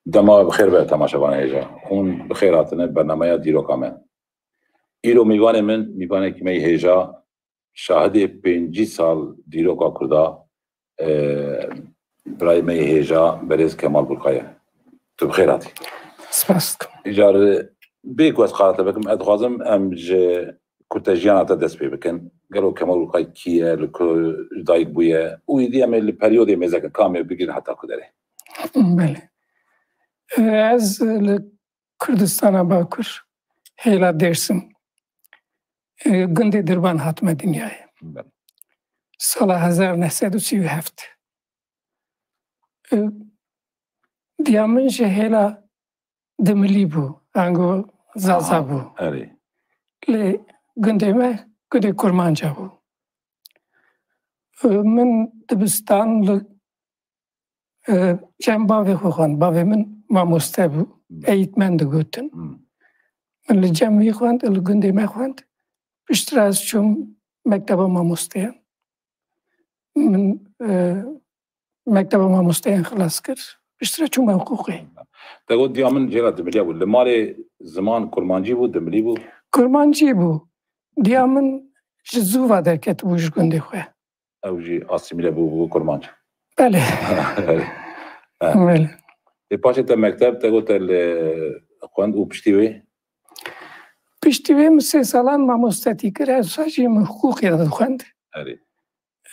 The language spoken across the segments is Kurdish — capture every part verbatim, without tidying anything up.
Dema bi xêr be temaşevanê hêja. Hûn bi xêr hatine bernameya dîroka me. Îro mîvanê min, mîvanekî me yê hêja, şahidê pêncî sal dîroka Kurda, e, birayê me yê hêja, berêz Kemal Gulkay e. Tu bi xêr hatî. Spas dikim. Îcar bê ku ez qala te bikim, ez dixwazim em ji kurtejiyana te dest pê bikin. Gelo Kemal Gulkay kî ye, li ku dayik bûye û êdî em ê li periyodê mêze ke kamê bigirin heta ku derê? Belê. Ez li Kurdistana Bakur, hêla Dêrsim, e, gundê Dirban hatime dinyayê. Belê. Sala hezar neh sed û sî û heft. E, diya min ji hêla Dimilî bû, ango Zaza Aha, bû. Erê. Lê gundê me, gundê Kurmanca bû. E, min dibistan li, e, cem bavê xwe xwend. Bavê min mamoste bû, Hmm. eğitmen digotin. Hmm. Min li cem wî xwend, li gundê me xwend. Piştre ez çûm mekteba mamosteyan. Min, e, mekteba mamosteyan xilas kir. Piştre çûme hiqûqê. Te got diya min jêra Dimiliya bû. Li malê ziman kurmancî bû, Dimilî bû? Kurmancî bû. Diya min ji zû ve derketibû ji gundê xwe. Ew jî asîmîle bû, bû kurmanc. Belê. Belê. Belê. Ê paşê te mekteb, te got te li xwend û piştî wê? Piştî wê min sê salan mamostetî kir, her sal jî min hiqûqê dixwend. Erê.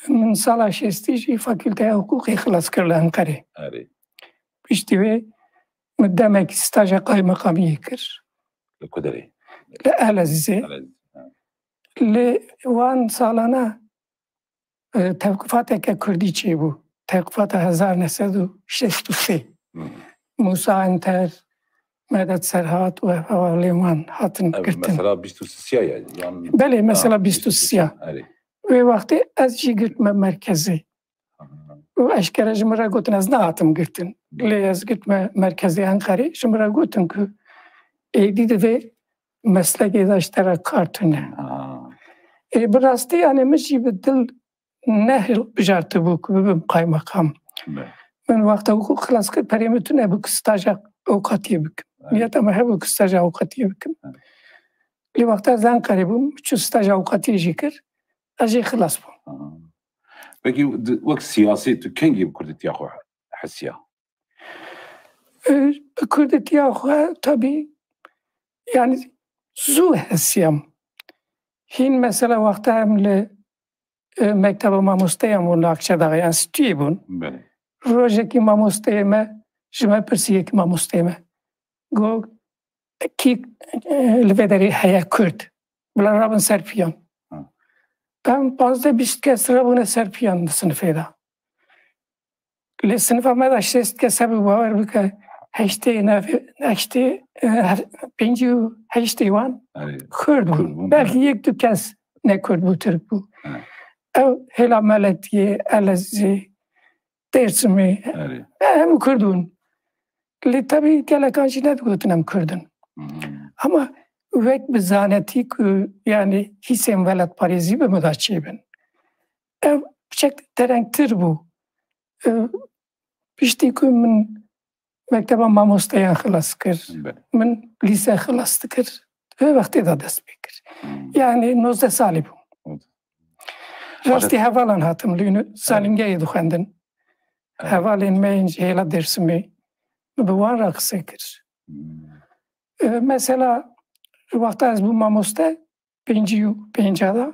Min sala şêstî jî fakülteya hiqûqê xilas kir li Enqerê. Erê. Piştî wê min demekî staja qaymeqamiyê kir. Li ku derê? Li Elezîzê. Elezîzê, ha. Lê wan salana, e, tewqifateke kurdî çêbû. Tewqifata hezar neh sed û şêst û sê. Hmm. Musa Enter, Medet Serhat û hevalên wan hatin Ev girtin. Mesela bîst û sisiya ye, yan Belê, mesela Ha, bîst û sisiya. Erê. Wê wextê ez jî girtme merkezê. Aha. Û eşkere ji min re gotin, ez nehatim girtin. Lê ez girtme merkezê Enqerê, ji min re gotin ku êdî divê meslekê de ji te re kar tune. Ha. Ê, bi rastî, yani, min jî bi dil ne hilbijartibû ku bibim qaymeqam. Be. Min wexta hiqûq xilas kir, perê min tune bû ku staja avukatiyê bikim. Evet. Niyeta min hebû ku staja avukatiyê bikim. Evet. Lê wexta ez Enqerê bûm, çû staja avukatiyê jî kir, ez jê xilas bûm. Aha. Pekî di-, wek siyasî tu kengî bi kurdîtiya xwe hesiya? E, bi kurdîtiya xwe tabî, yani, zû hesiyam. Hîn mesela wexta em li, e, mekteba mamosteyan bûn li Akçadağê, enstitûyê bûn. Belê. Rojekî mamosteyê me ji me pirsî, yekî mamosteyê me. Got, kî, e, li vê derê heye Kurd? Bila rabin ser piyan. Ha. Em pazdeh bîst kes rabûne ser piyan di sinifê de. Lê sinifa me de şêst kes hebû, bawer bike, heştê navê, heştê, e, hef-, pêncî û heştê wan Erê. Kurd bûn. Kurd bûn, Belkî evet. yek du kes ne Kurd bû, Tirk bû. Evet. Ew hêla Meletiyê, Elezê, Dêrsimê, Erê. e, hemû Kurd bûn. Lê tebî gelekan jî nedigotin em Kurd in. Hmm. Ama wek bi zanetî ku, yani, hîsên welatparêzî bi min de çêbin. Ev piçek derengtir bû. E, piştî ku min mekteba mamosteyan xilas kir, Be. min lîse xilas dikir, wê wextê de dest pê kir. Hmm. Yani nozdeh salî bû. Nozdeh. Rastî hevalan hatim li uni-, zanîngehê dixwendin. Evet. Hevalên me yên ji hêla Dêrsimê, min bi wan re qise kir. Hmm. E, mesela, wexta ez bûm mamoste, pêncî û pênca de,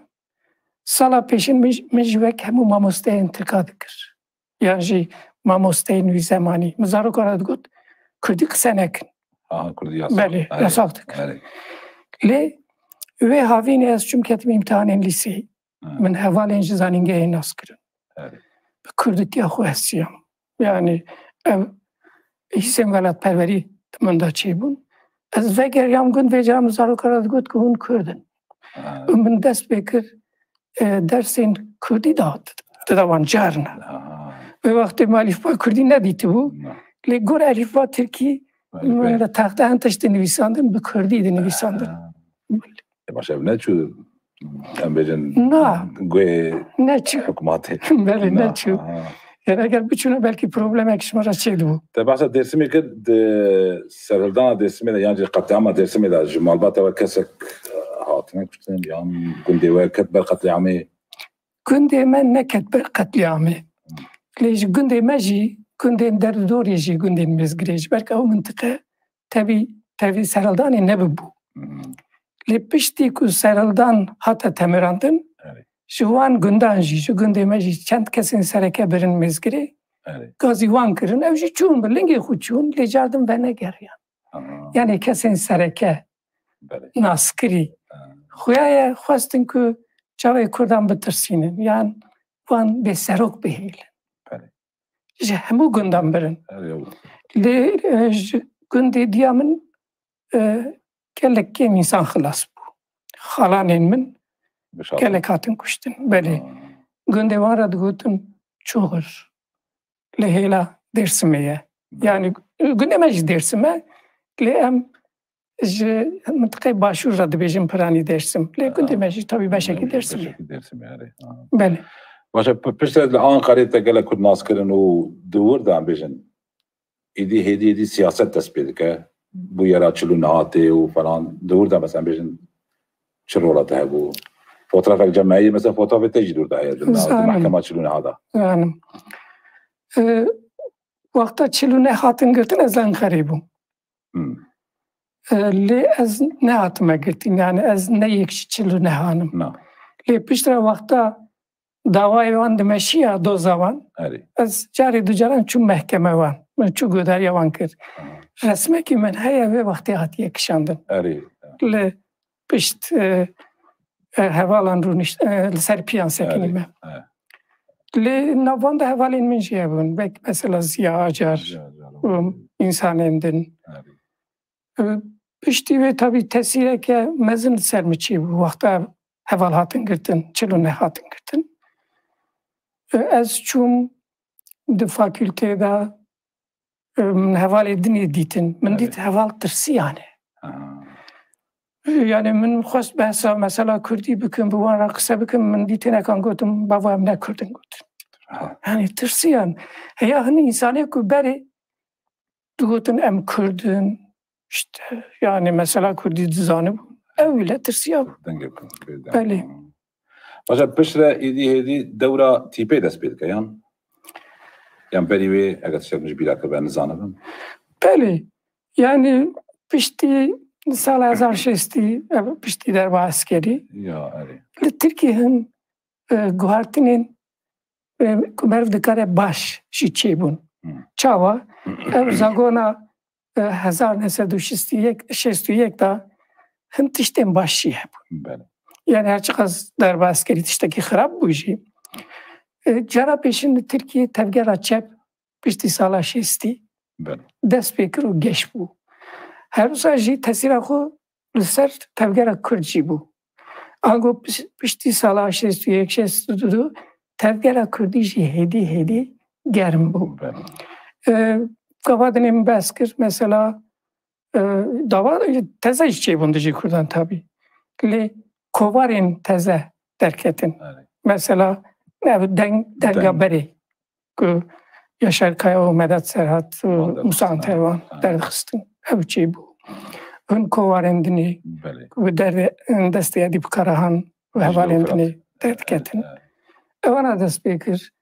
sala pêşin min, min jî wek hemû mamosteyên Tirka dikir. Yan jî mamosteyên wî zemanî. Min zarokan re digot, Kurdî qise nekin. Aha, Kurdî yasax. Belê, Erê. yasax dikir. Erê. Lê wê havînê ez çûm ketim îmtihanên lîseyî. Ha. Min hevalên ji zanîngehê nas kirin. Erê. Bi kurdîtiya xwe hesiyam. Yani ev hîsên welatperwerî di min de çêbûn. Ez vegeriyam gund, vê cara min zarokan re digot ku hûn Kurd in. Ha. Û min dest pê kir, e, dersên Kurdî da, dida wan carna. Ha. Wê wextê min elîfba Kurdî nedîtibû. Na. Lê gor elîfba Tirkî Belê, min belê. li texteyan tiştê nivîsandin, bi Kurdî dinivîsandin. Ha. E, baş ev neçû, em bêjin, Na. guhê Neçû. hikûmatê. Belê, Na, neçû. ha. Eger biçûne belkî problemek ji me re çêdibû. Te behsa Dêrsimê kir, di serhildana Dêrsimê de yan jî qetlîama Dêrsimê de ji malbata we kesek hatine kuştin yan gundê we ket ber qetlîamê? Gundê me neket ber qetlîamê. Lê ji gundê me jî, gundên derdorê jî, gundên mêzgirê ji ber ku ew mintiqe tevî, tevî serhildanê nebibû. Hmm. Lê piştî ku serhildan hate temirandin, Evet. ji wan gundan jî, ji gundê me jî çend kesên sereke birin mêzgirê, Evet. gazî wan kirin, ew jî çûn bi lingê xwe çûn, lê cardin venegeriyan. Aha. Yani kesên sereke Belê. naskirî. Ha. Xuya ye xwestin ku çavê Kurdan bitirsînin, yan wan bêserok bihêlin. Belê. Ji hemû gundan birin. Her yol. Lê, e, ji gundê diya min, e, gelek kêm însan xilas bû. Xalanên min Bişafin. gelek hatin kuştin. Belê. Ha. Gundê wan re digotin Çoxir. Li hêla Dêrsimê ye. Belê. Yani, gundê me jî Dêrsim e. Lê em ji mintiqeyê Başûr re dibêjin Piranî Dêrsim. Lê Ha. gundê me jî tabî beşekî Dêrsim e. Beşekî Dêrsim e, erê. Ha. Belê. Baş e, p-, piştre li Ankarê te gelek Kurd nas kirin û di wir de em bêjin. Êdî hêdî hêdî siyaset dest pê dike. Bûyera çil û nehatê û falan. Di wir de mesela em bêjin çi rola te hebû? Fotoğrafek cem me heye, mesela fotoğrafê te jî di wir de heye. Di, di Zanim. mehkema çil û neha de. Zanim. E, wexta çil û neh hatin girtin ez li Enqerê bûm. Hmm. E, lê ez nehatime girtin. Yani ez ne yek ji çil û nehan im. Na. Lê piştre wexta dawayê wan dimeşiya doza wan, Erê. ez carê du caran çûm mehkeme wan. Min çû godariya wan kir. Ha. Resmekî min heye wê wextê hatiye kişandin. Erê. Li pişt, e, e, hevalan rûnişt, e, li ser piyan sekinî Erê. me. Erê. Lê nav wan de hevalên min jî hebûn. Wek mesela Ziya Acar, Ziya Acar, û erê. însanên din. Erê. E, piştî wê tabî tesîreke mezin li ser min çêbû. Wexta heval hatin girtin, çil û neh hatin girtin. E, ez çûm di fakültê de, e, min hevalê dinê dîtin. Min Evet. dît heval tirsiyane. Ha. Yani min xwest behsa mesela kurdî bikim, bi wan re qise bikim, min dîtinekan gotim, bavo em ne kurd in gotin. Ha. Yani tirsiyan. Heya hin însanê ku berê digotin em kurd in, işte, yani mesela kurdî dizanibûn. Ew bile tirsiyabû. Dengê ku bêdeng. Belê. Baş e, piştre êdî hêdî dewra tîpê dest pê dike, yan? Yan berî wê, eger tiştek min ji bîra kiribe, nizanibim. Belê. Yani piştî sala hezar şêstî, ev piştî derba eskerî. Ya, erê. Li Tirkiyê hin, e, guhartinên, e, ku meriv dikare baş jî çêbûn. Hı. Çawa? Ev zagona, e, hezar neh sed û şêst û yek, şêst û yek de hin tiştên baş jî hebûn. Belê. Yani her çiqas derba eskerî tiştekî xirab bû jî. E, cara pêşin li Tirkiyê tevgera çep piştî sala şêstî Belê. dest pê kir û geş bû. Her wisa jî tesîra xwe li ser tevgera Kurd jî bû. Ango piş-, piştî sala şêst û yek şêst û du tevgera Kurdî jî hêdî hêdî germ bû. Belê. E, gava dinê min behs kir, mesela, e, dava, teze jî çêbûn dijî Kurdan tabî. Lê kovarên teze derketin. Belê. Mesela, ev deng, denga Deng. berê ku Yaşar Kaya û Medet Serhat û Wan Musa derdixistin. Anter wan Ha. derdixistin. Ew çêbû. Hin kovarên dinê Belê. ku bi derdê, destê Edîb Karahan û Dîcle û hevalên Firat. dinê derdiketin. Evet, evet. Ewana dest pê kir.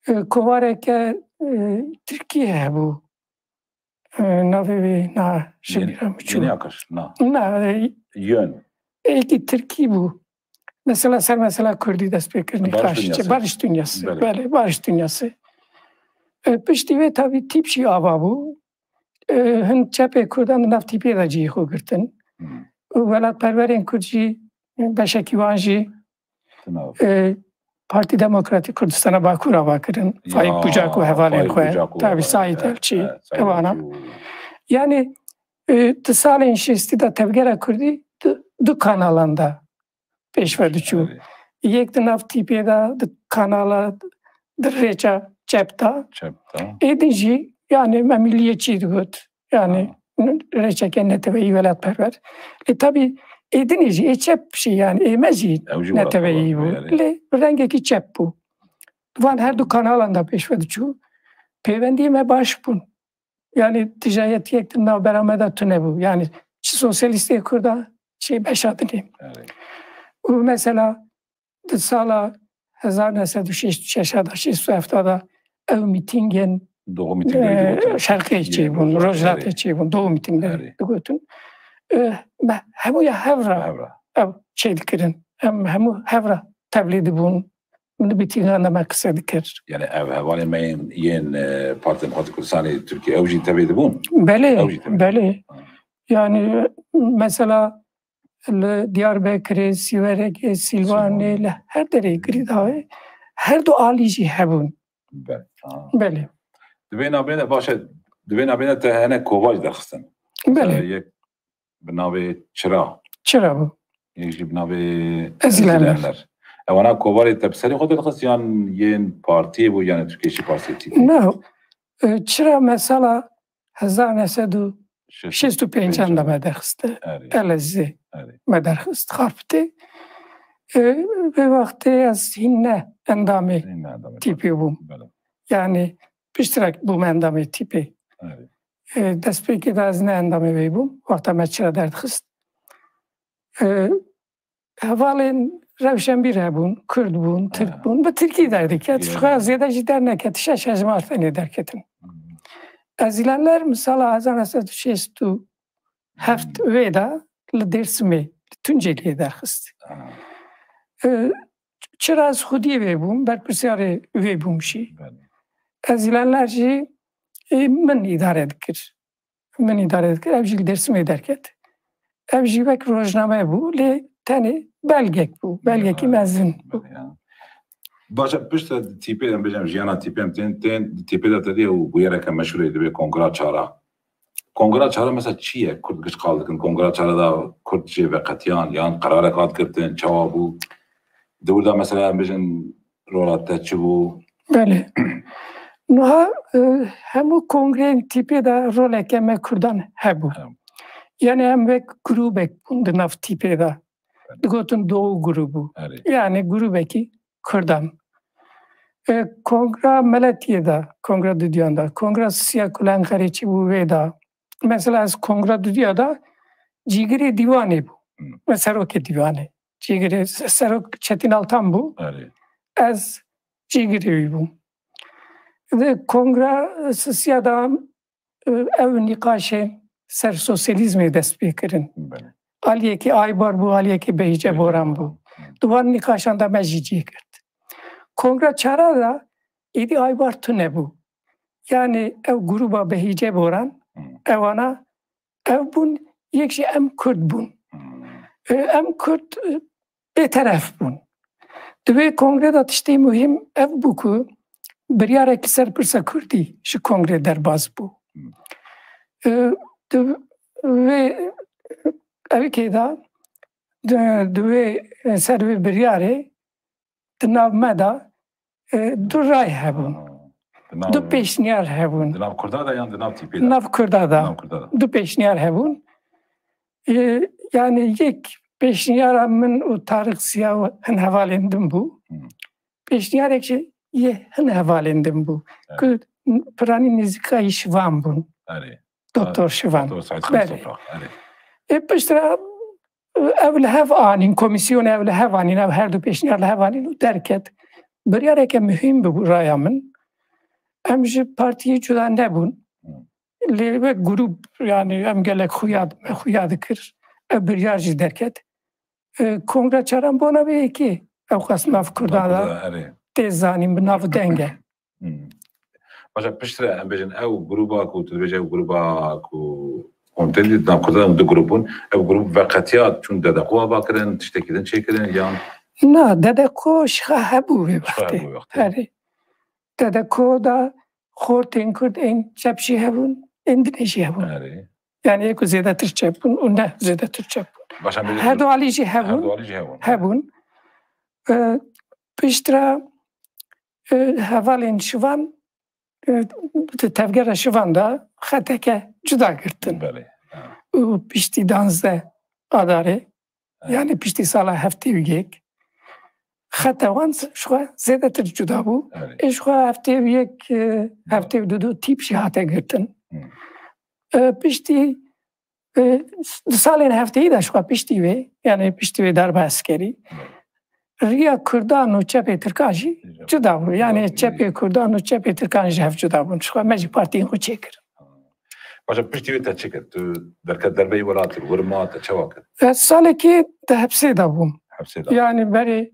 E, kovareke, e, Tirkî hebû. E, navê wê na ji Yeni, bîra min çû. Yeni Akış, na. Na, e, Yön. Êkî Tirkî bû. Mesela ser mesela Kurdî dest pê kir, Barış nîqaş çi, Dünyası. Barış Dünyası. Belê. Belê, Barış Dünyası. E, piştî wê tabî tîp jî ava bû. E, hin çepê Kurdan di nav tîpê de cihê xwe girtin. Hmm. Û welatperwerên Kurd jî, beşekî wan jî Tinav. e, Partî Demokratîk Kurdistana Bakur ava kirin. Ya, Faik Bucak û hevalên Faik xwe. Bucak û Tabî hevalên, Saîd evet, Elçî, evet, Saîd ewana. Elçî û Yanî, e, di salên şêstî de tevgera Kurdî di, du kanalan de pêş ve diçû. Evet. Yek di nav tîpê de, di kanala, di rêça çep de. Çep de. Êdî jî, yanî, me milliyetçî digot. Yani Ha. rêçeke neteweyî welatperwer. Lê tabî êdinê jî, ê çep jî yani, ê me jî Ew jî neteweyî welatperwer bû, bû. Yani. Lê rengekî çep bû. van her du kanalan de pêş ve diçû. Pêwendiyê me baş bûn. Yani tijayetiyek di navbera me de tune bû. Yani çi sosyalistê Kurda, çi beşa dinê. Erê. Û mesela di sala hezar neh sed û şêst û şeş de, şêst û heft de ew mîtîngên Doğu mitingleri e, digotin. şerqê çêbûn, Rojava, rojhilatê erê. çêbûn, Doğu mitingleri Erê. digotin. E, me hemû ya hev re Hevra. ew çêdikirin. Em hemû hev re tevlî dibûn. Min di mîtîngan de me qise dikir. Yani ev hevalên me yên, yên e, Partî Demokratîk Kurdistanê Tirkiye ew jî tevê dibûn. Belê, Ew jî tevlî. belê. Ha. Yani mesela li Diyarbekirê, Sîwerekê, Sîlwanê, Sîlwanê. Li her derê girîdayê her du alî jî hebûn. Be. Ha. Belê. Di vê navbêne baş e, di vê navbêne te hene kova jî derxistin. Belê. Te yek bi navê Çira, Çira bû. yek jî bi navê Ezîlenler. Ezîlenler. Ewana kovarê te bi serê xwe derxist yan yên partiyê bû, yani Türkiye İşçi Partisi tipi? Na, e, Çira mesela hezar neh sed û şêst û pênc de me derxiste. Erê, Elezî erê. me derxist, Xarpitê. E, Vê wextê ez hîn ne endamê Yine adam. tîpê bûm. Belê. Yani piştre bûm endamê tîpê. Erê. E, destpêkê de ez ne endamê wê bûm. Wexta me Çira derdixist. E, Hevalên rewşenbîr hebûn, Kurd bûn, Tirk bûn. Bi Tirkî derdiket. Ya. Xwe zêde jî derneket. Şeş hejmar tenê derketin. Ezîlenler misala hezar neh sed û şêst û heft wê de li Dêrsimê, li Tunceliyê derxist. Ha. E, Çira ez xwediyê wê bûm, berpirsiyarê wê bûm jî. Belê. Ezîlenler jî e, min îdare dikir. Min îdare dikir. Ev jî li Dêrsimê derket. Ev jî wek rojname bû, lê tenê belgek bû. Belgekî Ya, mezin bû. Belê ya. Baş e, piştre di tîpê, em bêjin jiyana tîpê em tên, tên di tîpê de te dî û bûyereke meşhûrê dibê Kongra Çara. Kongra Çara mesela çi ye? Kurd giş qal dikin. Kongra Çara da Kurd jê veqetiyan yan qerarek hat girtin, çawa bû? Di wir de mesela em bêjin rola te çi bû? Belê. Niha e, hemû kongreyên tîpê de roleke me Kurdan hebû. Hebû. Yani em wek grûbek bûn di nav tîpê de. Digotin Doğu grûbû. Erê. Yani grûbekî Kurdan. E, Kongra Meletiyê de, Kongra Dudiyan de, Kongra Sisiya Kulenxerê çi bû wê de. Mesela ez Kongra Dudiya de cîgirê dîwanê bû. Hmm. Ve serokê dîwanê. Cîgirê, serok Çetin Altan bû. Erê. Ez cîgirê wî bûm. Di Kongra Sisiya de e, ew nîqaşên ser sosyalîzmê dest pê kirin. Belê. Aliyekî Aybar bû, aliyekî Behîce Boran bû. Di wan nîqaşan de me jî cî girt. Kongra Çara de êdî Aybar tune bû. Yani ew grûba Behîce Boran, Hmm. ewana ew bûn, yek jî em Kurd bûn. Hmm. E, Em Kurd e, bêteref bûn. Di wê kongre de tiştê muhîm ev bû ku biryarek li ser pirsa Kurdî ji kongre derbas bû. Hmm. E, Di wê evkê de, di, di wê, e, ser wê biryarê di nav me de e, du ray hebûn. Ha. Di nav, Du pêşniyar hebûn. Di nav Kurda da yan di nav tîpê Di da? nav Kurda da. Di nav Kurda da. Du pêşniyar hebûn. E, Yani yek pêşniyara min û Tarık Ziya û hin hevalên din bû. Hı. Pêşniyarek jî yê hin hevalên din bû. Evet. Ku piranî nêzîkayî şivan bûn. Erê. Doktor Şivan. Doktor Said Belê. Toprak. Erê. E, piştre ew li hev anîn, komîsyonê ew li hev anîn, ew her du pêşniyar li hev anîn û derket. Biryareke muhîm bû raya min. Em ji partiyê cuda nebûn. Hı. Lê wek grûp, yani em gelek xuya, me xuya dikir. Ev biryar jî derket. E, Kongra Çaran bona vê yekê ew xwest nav Kurdan da Kurda, erê. tê zanîn, bi nav deng e. Hmm. Baş e, piştre em bêjin ew grûba ku tu dibêje ew grûba ku hûn tên dî, di nav Kurdan du grûp bûn. Ew grûp veqetiya çûn DDKO ava kirin, tiştekî din çêkirin yan? Na, DDKO şixa hebû wê Şixa wextê. hebû wê wextê. Herê. DDKO da xortên Kurd ên çep jî hebûn, ên dinê jî hebûn. Erê. Yani yek û zêdetir çep bûn û ne zêdetir çep bûn. Baş e, em bêjin Her du alî jî her hebûn. du alî jî hebûn. Hebûn. E, Piştre e, hevalên Şivan e, di tevgera Şivan de xeteke cuda girtin. Belê. Ha. Û piştî danzdeh Adarê, Evet. Yani piştî sala heftê û yek, xeta wan ji xwe zêdetir cuda bû. Erê. Ê ji xwe heftê û yek, e, heftê û du du tîp jî hate girtin. Hı. E, piştî, e, di salên hefteyî de ji xwe piştî wê, yani piştî wê darbe eskerî, Hı. riya Kurdan û çepê Tirkan jî Hı. cuda bû. Yani Hı. çepê Kurdan û çepê Tirkan ji hev cuda bûn. Ji xwe me jî partiyên xwe çêkirin. Başa piştî wê te çi kir? Tu derket derbeyî welat, wir ma, te çawa kir? Ez salekê di hepsê de bûm. Hepsê de. Yani berê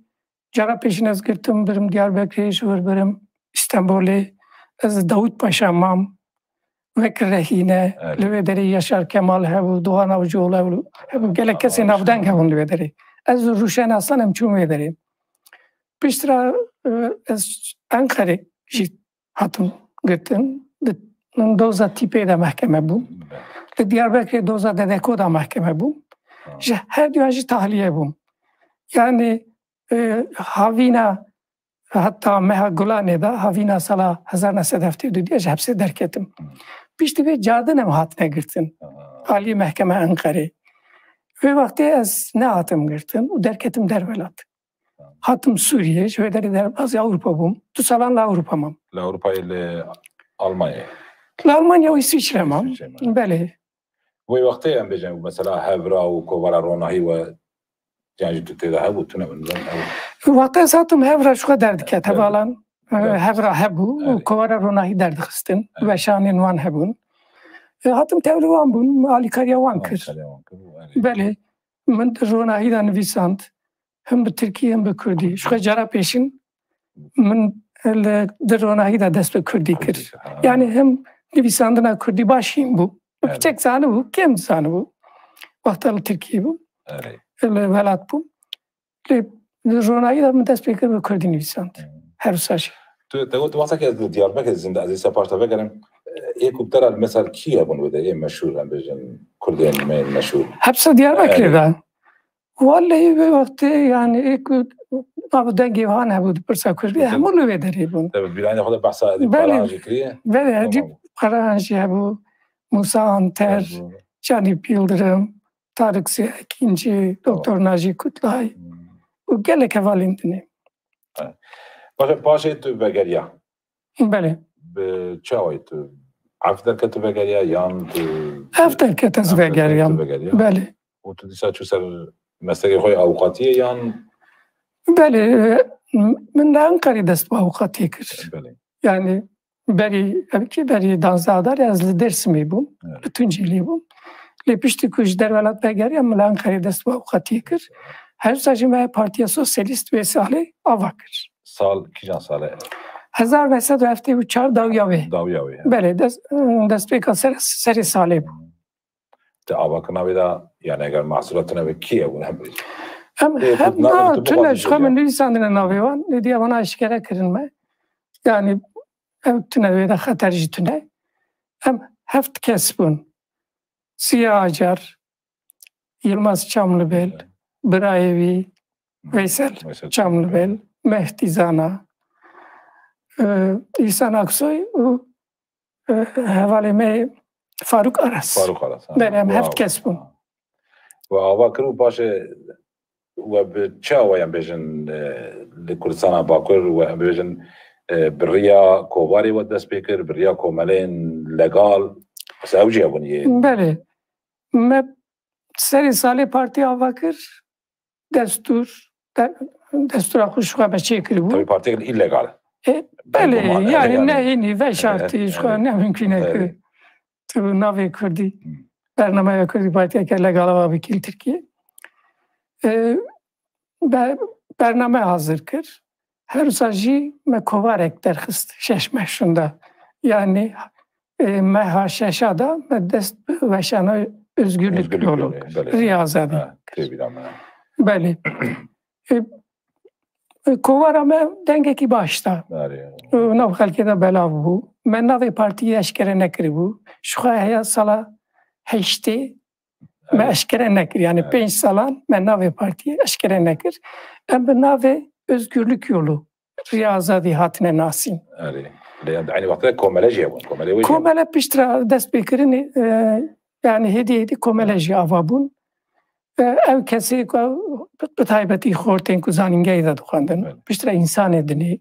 cara pêşîn ez girtim, birim Diyarbekirê, ji wir birim Stenbolê. Ez Dawûd Paşa mam, wek rehîne, Evet. li wê derê Yaşar Kemal hebû, Doğan Avcıoğlu hebû, gelek kesê Aa, navdeng işte. hebûn li wê derê. Ez û Rûşen Hasan em çûn wê derê. Piştre, e, ez Enqerê jî hatim girtin. Di, min doza tîpê de mehkeme bûm. Evet. Li Diyarbekirê doza dedeko de mehkeme bûm. Ha. Ji her duyan jî tahliye bûm. Yani, e, havîna heta meha Gulanê de, havîna sala hezar neh sed heftê û du de ji hepsê derketim. Hı. Piştî vê cardin em hatine girtin. Ha. Alî mehkeme Enqerê. Wê wextê ez nehatim girtin û derketim derwelat. Hatim Sûriyê, ji wê derê derbazî Ewropa bûm. Du salan li Ewropa mam. Li Ewropayê li Almanyayê? Li Almanya û Îswîçre mam. Îswîçre mam. Belê. Wê wextê em bêjin, mesela Hevra û Kovara Ronahî we, yani jî tu tê de hebû, tune min, ben hebû. Wextê ez hatim Hevra ji xwe derdiket, Evet. hevalan, e, Evet. Hevra hebû û Evet. Kovara Ronahî derdixistin. Evet. Weşanên wan hebûn. E, hatim tevlî wan bûn, alîkariya wan kir. Alîkariya wan kir, evet. Belê, min di Ronahî de nivîsand. Him bi tirkî, him bi kurdî. Ji xwe cara pêşin min li, di ronahî de dest bi kurdî kir. Kurdî kir, ha. Yani him nivîsandina kurdî baş hîn bû. Evet. Piçek zanibû, kêm zanibû. Wexta li Tirkiyê bû. Evet. Li welat bû. Lê li ronahî de min dest pê kir bi kurdî nivîsand. Hmm. Her wisa jî. Tu, te got, wexta ke ez li Diyarbekir zinde, ez ê paş te vegerim. Ê ku te re li mesela kî hebûn wê de, ê meşhûr, em bêjin, kurdên me meşhûr? Hepsa Diyarbekirê Evet. de. Wallahî vê wextê, yani, ê ku nav dengê wan hebû di pirsa kurdî, Mesela, hemû li wê derê bûn. Tabii, bîranê xwe de behsa Edîb Belê. Karahan jî kiriye. Belê, Tamam. Edîb Karahan jî hebû, Musa Anter, Hebû. Canîp Yildirim, Tarık Ziya Ekinci, Tamam. Doktor Naci Kutlay Hmm. û gelek hevalên dinê. Evet. Paşê, paşê tu vegeriya. Belê. Bi çi awayî tu? Ef derket tu vegeriya yan tu Ef derket ez Ef derket vegeriyam. tu vegeriya. Belê. Û tu dîsa çû ser meslekê xwe yê avukatiyê yan? Belê, e, min li Enqerê dest bi avukatiyê kir. Belê. Yani berî, ev ki berî danzdeh Adarê ez li Dêrsimê bûm, Evet. li Tuncîlê bûm. Lê piştî ku ji derwelat vegeriyam, min li Enqerê dest bi avukatiyê kir. Her wisa jî me Partiya Sosyalîst wê salê ava kir. Sal, kîjan sal e? Hezar neh sed û heftê û çar dawiya wê. Dawiya wê, he. Belê, dest, destpêka ser, serê salê bû. Te avakirina wê de, yani eger mahsûra tune be, kî hebûn, em bêjin? Em Ê, hep tu na, navê tu tune, bixwazî ji xwe bêjî. min nivîsandine navê wan, lê diya wana eşkere kirin me. Yani ew tune wê de xeter jî tune. Em heft kes bûn. Ziya Acar, Yilmaz Çamlibel, Evet. birayê wî, Veysel Veysel Çamlibel, Çamlibel. Mehdî Zana, e, Îhsan Aksoy û, e, hevalê me Faruk Aras. Faruk Aras, ha. Belê, em heft Wow. kes bûn. Ha. We ava kir û paşê we bi çi awayan bêjin, e, li Kurdistana Bakur we em bêjin, e, bi riya kovarê we dest pê kir, bi riya komeleyên legal, mesela ew jî hebûn yê. Belê. Me serê salê partî ava kir, destûr, de-, destûra xwe ji xwe me çêkiribû. Tabii partiyek îlegal. E, belê, Bêguman, yani yani. nehênî, veşartî, ji xwe Evet. ne mimkun e ku Evet. tu navê Kurdî, Hmm. bernameya Kurdî partiyeke legal ava bikî li Tirkiye. E, be-, bername hazir kir. Her wisa jî me kovarek derxist şeş meh şûnda. Yani, e, meha şeşa da me dest bi weşana Özgürlük Özgürlük Yolu Yolu, kir. belê. Riya Azadî Ha, kir. tê bîra me. Belê. E, e, kovara me dengekî baş da. Erê. E, nav xelkê de belav bû. Me navê partiyê eşkere nekiribû. Ji xwe heya sala heştê me Erê. eşkere nekir. Yani Erê. pênc salan me navê partiyê eşkere nekir. Em bi navê Özgürlük Yolu, Riya Azadî hatine nasîn. Erê. Lê em di eynî wextê de komele jî hebûn. Komele wê jî hebûn. Komele piştre destpêkirinê, e, yani hêdî hêdî komele jî ava bûn. E, ew kesê ku ew bi taybetî xortên ku zanîngehê de dixwendin, piştre însanê dinê,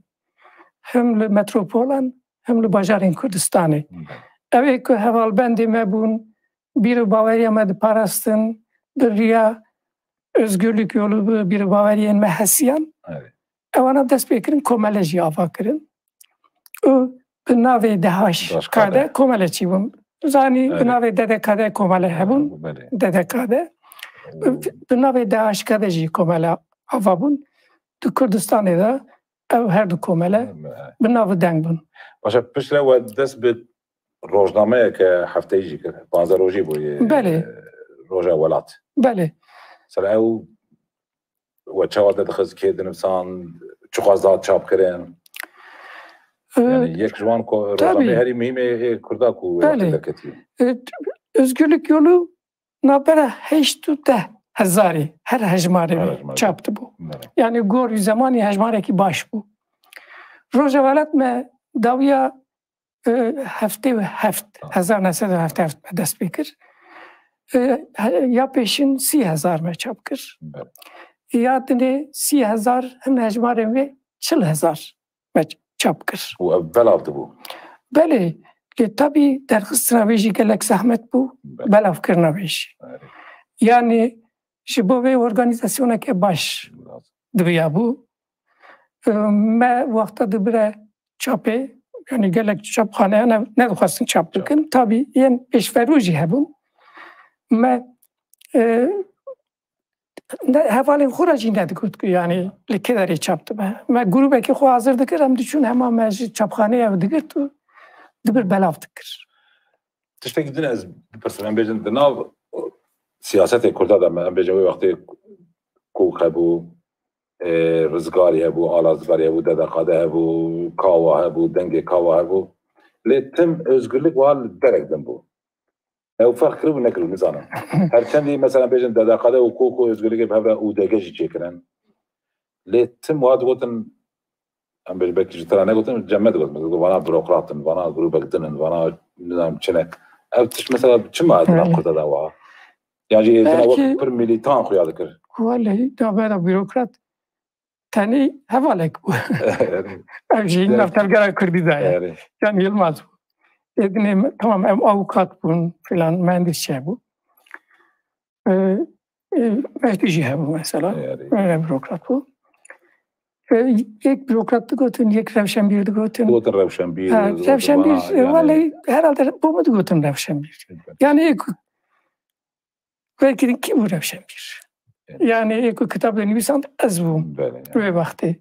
him li metropolan, him li bajarên Kurdistanê. Ew ê ku hevalbendê me bûn, bîr û baweriya me diparastin, bi riya Özgürlük Yolu bi bîr û baweriyên me hesiyan. Ewana dest pê kirin, komele jî ava kirin. Û bi navê D H K D komele çîbûn. Zanî bi navê D D K D komele hebûn. D D K D. Bi navê D H K D jî komele ava bûn. Di Kurdistanê de ew her du komele bi nav û deng bûn. Başa piştre we dest bi rojnameyeke hefteyî jî kir. Panzdeh rojî bû yê Belê. Roja Welat. Belê. Mesela ew we çawa te dixist, kê dinivîsand, çiqas dihat çapkirin? Ee, Yani yek ji wan ko-, tabii. Rojnameyê herî muhîm ê, ê Kurda ku Belê. Wextê derketî. Ee, Özgürlük Yolu navbera heşt û deh hezarî her hejmarê Her hejmarê. Çap dibû. Belê. Yani gor û zemanî hejmarekî baş bû. Roja Welat me dawiya e, heftê û heft, hezar neh sed û heftê û heft me dest pê kir. E, he-, ya pêşin sî hezar me çap kir. Belê. Ya dinê sî hezar, hin hejmarên wê çil hezar me ç-, çap kir. Û ev belav dibû? Belê, lê tabî derxistina wê jî gelek zehmet bû, Belê. Belavkirina wê jî. Belê. Yani ji bo vê organîzasyoneke baş Lazim. Diviya bû. E, me wexta dibire çapê, yani gelek çapxaneya ne, nedixwestin çap bikin. Tabî yên pêşverû jî hebûn. Me, e, ne, hevalên xwe re jî nedigot ku yani li kê derê çap dibe. Me grûbekê xwe hazir dikir, em diçûn hema me ji çapxaneyê ew digirt û dibir belav dikir. Tiştekî din ez bipirsim, em bêjin di nav siyasetê Kurda de me, em bêjin wê wextê kok hebû, e, rizgarî hebû, ala rizgarî hebû, D D K D hebû, kawa hebû, dengê kawa hebû. Lê tim özgürlük wiha li derek din bû. Ew ferq kiribû nekiribû, nizanim. Her çendî mesela bêjin D D K D û kok û özgürlükê bi hev re û D G jî çêkirin. Lê tim wiha digotin, em bê-, belkî ji te re negotin, cem me digotin. Digot, vana burokrat in, vana grûbek din in, vana nizanim çi ne. Ev tişt mesela çima di nav Belê. Kurda de wa? Yan jî êdina Belkî wek pir milîtan xuya dikir. Welehî, navbera burokrat tenê hevalek bû. Ev jî Belkî. Nav tevgera Kurdî de ye. Belê. Can Yilmaz bû. Êdinê me, tamam, em avukat bûn filan, mühendis şey bû. E, e, Mehdî jî hebû mesela. Belê. Öyle burokrat bû. E, yek burokrat digotin, yek rewşenbîr digotin. Digotin rewşenbîr, Ha, digotin rewşenbîr, bana, e, yani. Vallahi herhalde bo min digotin rewşenbîr. Elbette. Yani êk, belkî kî bû rewşenbîr? Evet. Yani êk kitab dinivîsand ez bûm. Belê, yani. Wê wextê.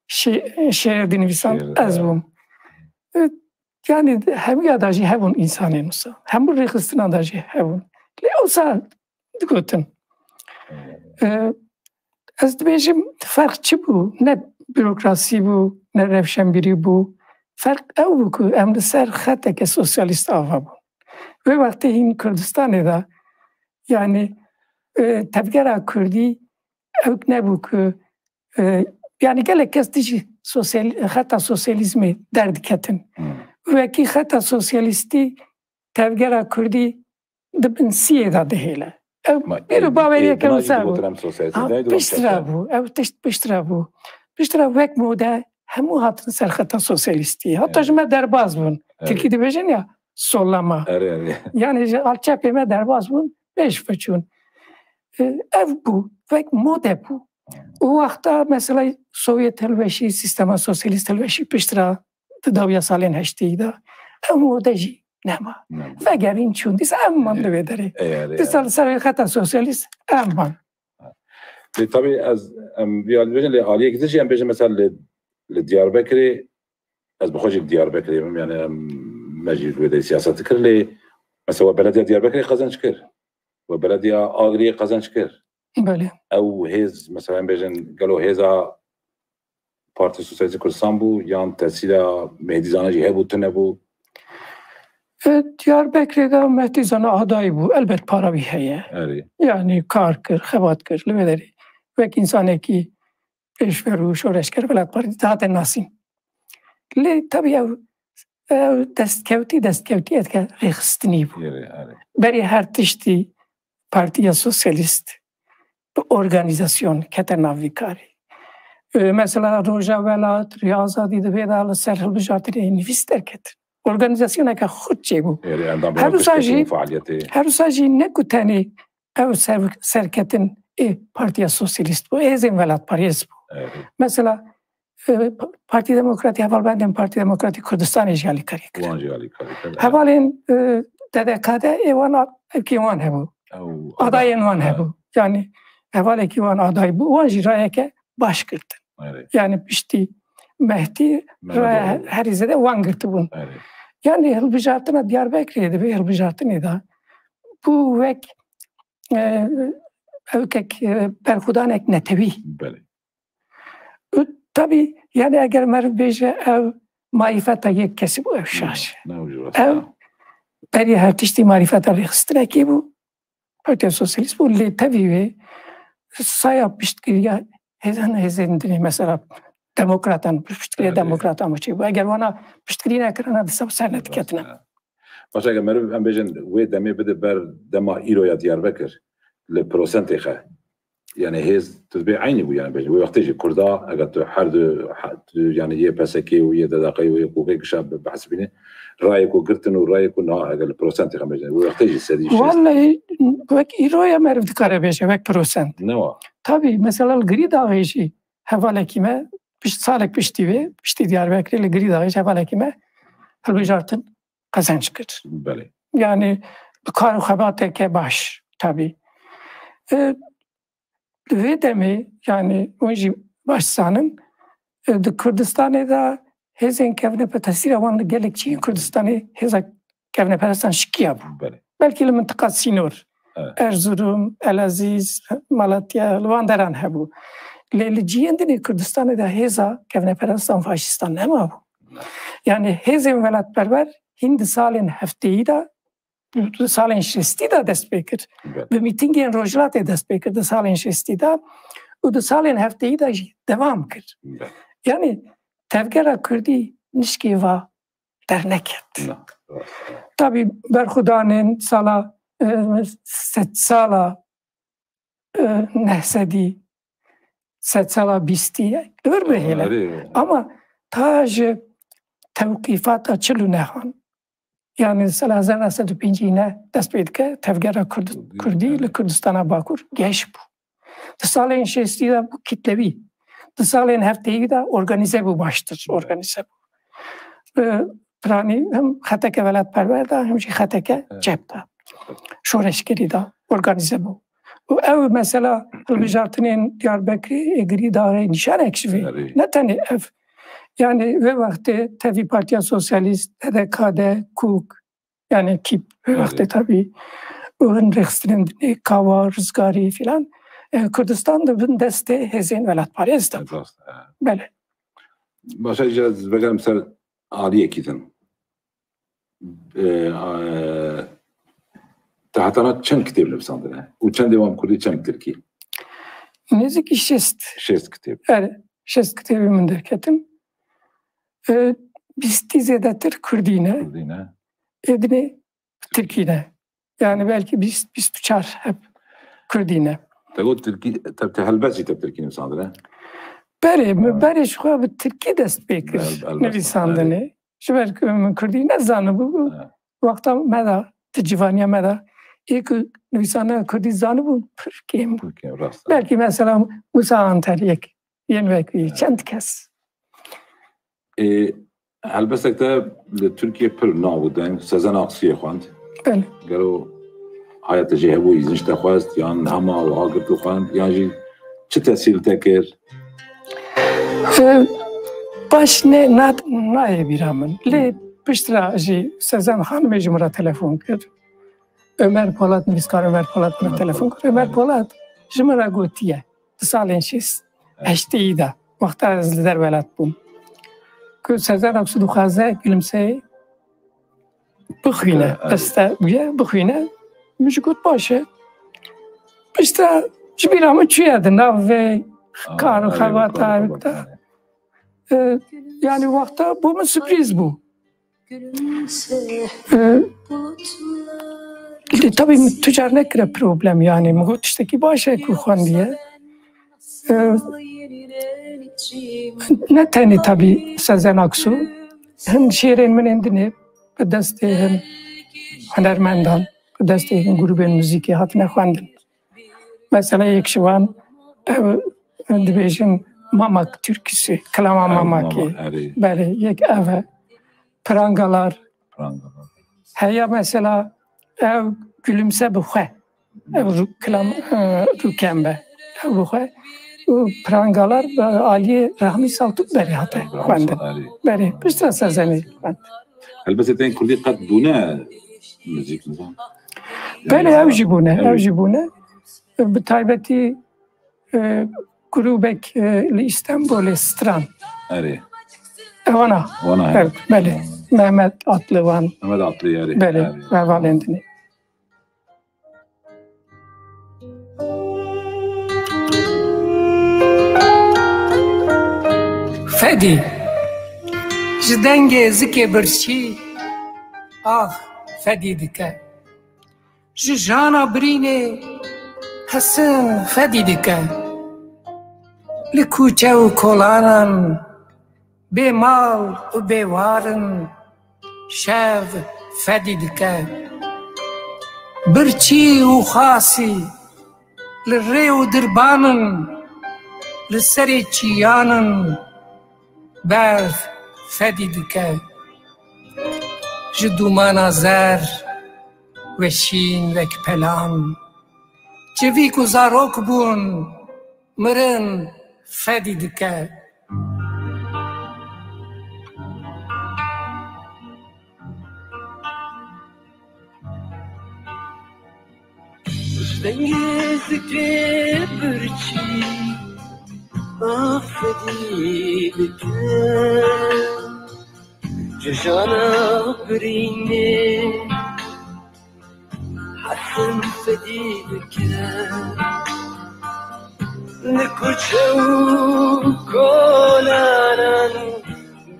Şi-, şiir dinivîsand Şiir, ez evet. Bûm. E, yani hemûya da jî hebûn însanên wisa. Hemû rêxistina da jî hebûn. Lê wisa digotin. E, ez dibêjim, ferq çi bû? Ne burokrasî bû, ne rewşenbîrî bû. Ferq ew bû ku em li ser xeteke sosyalîst ava bûn. Wê wextê hîn Kurdistanê de, yani, e, tevgera Kurdî ewk nebû ku, e, yani gelek kes dijî sosyal-, xeta sosyalîzmê derdiketin. Hmm. Wekî xeta sosyalîstî tevgera Kurdî di bin siyê de dihêle. Ew Ma bêro ê-, baweriyeke êdina jî wisa bû. Digotin em sosyalîst, Ha, êdina jî digotin piştre sosyalîst. Bû. Ew tişt piştre bû. Piştre wek mode hemû hatin ser xeta sosyalîstî. Hatta Evet. Ji me derbaz bûn. Evet. Tirkî dibêjin ya, sollama. Erê, erê. Yani ji alçepê me derbaz bûn, pêş biçûn. E, ev bû, wek mode bû. Û wexta mesela Sovyet hilweşî, sîstema sosyalîst hilweşî piştre di dawiya salên heştêyî de. Ew mode jî nema. Nema. Vegerîn çûn. Dîsa em man Ê, di vê derê. ê, erê, Dîsa erê. Li ser xeta sosyalîst em man. Lê tabî ez, em vî alî dibêjin, lê aliyek din jî em bêjin mesela li, li Diyarbekirê, ez bi xwe jî li Diyarbekirê bim, yani em, me jî wê de siyaset dikir, lê mesela we belediya Diyarbekirê qezenc kir. We belediya Agiriyê qezenc kir. Belê. Ew hêz, mesela em bêjin, gelo hêza Partî Sosyalîstî Kurdistan bû, yan tesîra Mehdî Zana jî hebû, tune bû? E, Diyarbekirê de Mehdî Zana adayî bû, elbet para wî heye. Erê. Yani kar kir, xebat kir, li vê derê. Wek însanekî pêşver û şoreşger Welat Partî dihate nasîn. Lê tabî ew, ew destkewtî, destkewtiyeke rêxistinî bû. Erê, erê. Berî her tiştî Partiya Sosyalîst bi organîzasyon kete nav vî karî. E, mesela Roja Welat, Rêya Azadî di vê de li ser hilbijartinê nivîs derketin. Organîzasyoneke xurt çêbû. Êrê endamê Her wan wisa piştê jî, faaliyetê. Her wisa jî ne ku tenê ew ser-, serketin ê Partiya Sosyalîst bû, ê hêzên welatparêz bû. Êrê. Mesela, e, Partî Demokratî, hevalbendên Partî Demokratî Kurdistanê jî alîkarî kirin. Wan jî alîkarî kirin. Hevalên, e, D D K de ê wan a-, evkê wan hebû. Ew, Adayên wan he. Hebû. Yani hevalekî wan aday bû, wan jî rayeke baş girtin. Êrê. Yani piştî Mehdî Mehmet raya Oğlu. Herî zêde wan girtibûn. Êrê. Yani hilbijartina Diyarbekirê di vê hilbijartinê de bû wek, e, ewkek, e, berxwedanek netewî. Belê. Û tabî, yani eger meriv bêje ew marîfeta yek kesî bû, ew şaş. Ne, ne, ew jî rast Ew e. Berî her tiştî marîfeta rêxistinekê bû, Partiya Sosyalîst bû, lê tevî wê saya piştgiriya hêzên, hêzên dinê, mesela demokratan, piştgiriya Belê. Demokratan çêbû. Eger wana piştgirî nekirana, dîsa ser nediketine. Rast e. Baş, eger meriv em bêjin wê demê bide ber dema îro ya Diyarbekir, li prosentê xe. Yani hêz tu dibê eynî bû, yani bêjin. Wê wextê jî Kurda, eger tu her du, he-, tu, yani yê P S K û yê D D K û yê K K û yê gişa bi-, behs bîne, rayê ku girtin û rayê ku na, eger li prosentê xe bêjin. Wê wextê jî sedî şêst. Wallahî, wek îro ya meriv dikare bêje, wek prosent. Ne wa? Tabî, mesela li Girîdaxê jî hevalekî me, pişt, salek piştî wê, piştî Diyarbekirê li Girîdaxê jî hevalekî me hilbijartin qezenc kir. Belê. Yani bi kar û xebateke baş, tabî. E, di vê demê, yani hûn jî baş zanin, e, di Kurdistanê de hêzên kevnepe tesîra wan li gelek cihên Kurdistanê hêza kevneperestan şikiya bû. Belê. Belkî li mintiqa sînor, Evet. Erzurum, Elezîz, Malatya, li van deran hebû. Lê li cihên din ê Kurdistanê de hêza kevneperestan faşîstan nema bû. Evet. Yani hêzên welatperwer hîn di salên hefteyî de, di salên şêstî de dest pê kir. Evet. Bi mîtîngên Rojhilatê dest pê kir di salên şêstî de û di salên hefteyî de jî devam kir. Evet. Yani tevgera Kurdî nişkê va derneket. Na, rast, rast. Tabî berxwedanên sala, e, sedsala, e, neh sedî, sedsala bîstî, li vir bihêle. Erê. Ama ta ji tewqîfata çil û nehan, yani sala hezar neh sed û pêncî ne dest pê dike, tevgera Kurd-, Kurdî, Kurdî, yani, li Kurdistana Bakur geş bû. Di salên şêstî de bû kitlewî. Di salên hefteyî de organîze bû baştir, organîze bû. Bi piranî hem xeteke welatperwer de, hem jî xeteke Evet. cep de. Şoreşgerî de organîze bû. Û ew mesela hilbijartinên Diyarbekirê, Girîdaxê nîşanek ji vê. Erê. Ne tenê ev. Yani wê wextê tevî Partiya Sosyalîst, D D K de, kûk, yani kîp, wê Erê. wextê tabî, û hin rêxistinên dinê, Kawa, Rizgarî filan, e, Kurdistan di bin destê hêzên welatparêz de bû. Rast, e. Belê. Başa ji ez vegerim ser aliyekî din. E, e, te hetana çend kitêb nivîsandine? Û çendê wan bi kurdî, çend bi tirkî? Nêzîkî şêst. Şêst kitêb. Erê, şêst kitêbê min derketin. E, bîstî zêdetir kurdî ne. Kurdî ne. Ê dinê tirkî ne. Yani belkî bîst, bîst û çar heb kurdî ne. Te got tirkî, te, te helbest jî te bi tirkî nivîsandine? Berê, min Ha. berê ji xwe bi tirkî dest pê kir Hel-, helbest, nivîsandinê. Ji ber ku min kurdî nezanibû, Ha. wexta me de, di civaniya me de, ê ku nivîsandina kurdî zanibû, pir kêm bû. Pir kêm, rast e. Belkî mesela Musa Anter yek. Yên wekî çend kes. Ê, helbestek te li Tirkiyê pir nav û deng, Sezen Aksu'yê xwend. Belê. Gelo haya te jê hebû, îzin ji te xwest, yan hema wiha girt û xwend, yan jî çi tesîr li te kir? Ê, baş ne, na-, nayê bîra min. Lê piştre jî Sezen Xanimê ji min re telefon kir. Ömer Polat, nivîskar Ömer Polat min re Ömer telefon Polat, kir. Ömer belê. Polat ji min re gotiye. Di salên şêst, Evet. heştêyî de, wexta ez li derwelat bûm. Ku Sezen Aksu dixwaze Gülümse'yê bixwîne, Evet. beste bûye, bixwîne. Min jî got, "Baş e." Piştre ji bîra min çûye di nav vê Aa, kar û evet, xebata kar û wek de. xebata. E, yani wexta bo min sürpriz bû. E, li E, tabii min tu car nekire problem, yani min got tiştekî baş e ku xwendiye. E, ne tenê tabii Sezen Aksu, hin şiirên min ên dinê bi destê hin hunermendan, bi destê hin grûbên muzîkê hatine xwendin. Mesela yek ji wan ev dibêjin Mamak türküsü, kilama Mamakê. Mamak, erê. Belê, yek ev e. Prangalar. Prangalar. Heya mesela ev Gülümse bi xwe. Ev ru-, kilam, e, rûken be. Ev bi xwe. Û prangalar bi aliyê Rahmî Saltuk berê hate xwendin. Erê. Berê, piştre Sezenê xwend. Helbetî tên kurdî qet bûne muzîk, nizam. Belê, ew jî bûne, ew jî bûne. Bi taybetî, e, grûbek, e, li Îstanbulê Stran. Erê. Ewana. Wana, he. Evet, belê. Mehmet Atlı wan. Mehmet Atlı, erê. Belê, erê. Hevalên dinê. Fedî. Ji dengê zikê birçî av fedî dike. Ji jana birînê hesin fedî dike. Li kûçe û kolanan bê mal û bê war in, şev fedî dike. Birçî û xasî li rê û dirban in, li serê çiyan in, berf fedî dike. Ji dûmana zer weşîn wek pelan, çivîk û zarok bûn, mirin fedî dike. Ji dengê zikê birçî, ah, fedî dike. Ji jana birînê hesin fedî dike. Li kuçe û kolanan